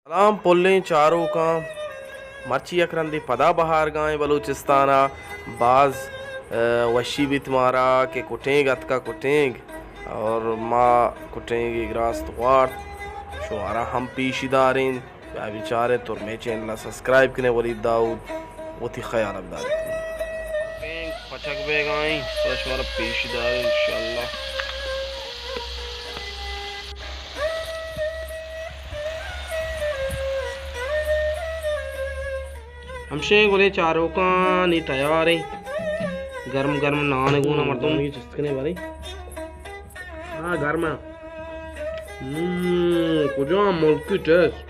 سلام پلیں چاروکاں، مرچی یک رندے پدا بہارگاہیں بلوچستان ءَ باز، ءَ، وشی بیت مارا کہ کٹینگ اتکا کٹینگ، اور ما کٹینگ ءِ گراست وارت، شمارا ہم پیشی داریں۔ بیا بچارے، ترمے چینل ءَ سبسکرائب کنے، ولید داؤد، وتی خیال ءَ بدارے۔ پٹک بیگائیں، تو شمارا پیشی داریں انشاءاللہ۔ ہمشیں گلیں چاروکاں نی تیار ایں۔ گرم گرم نان گونا مردم۔ نانی چست کنے بارے۔ ہاں، گرم ایں۔ ہم، کجام ملکی ٹیسٹ۔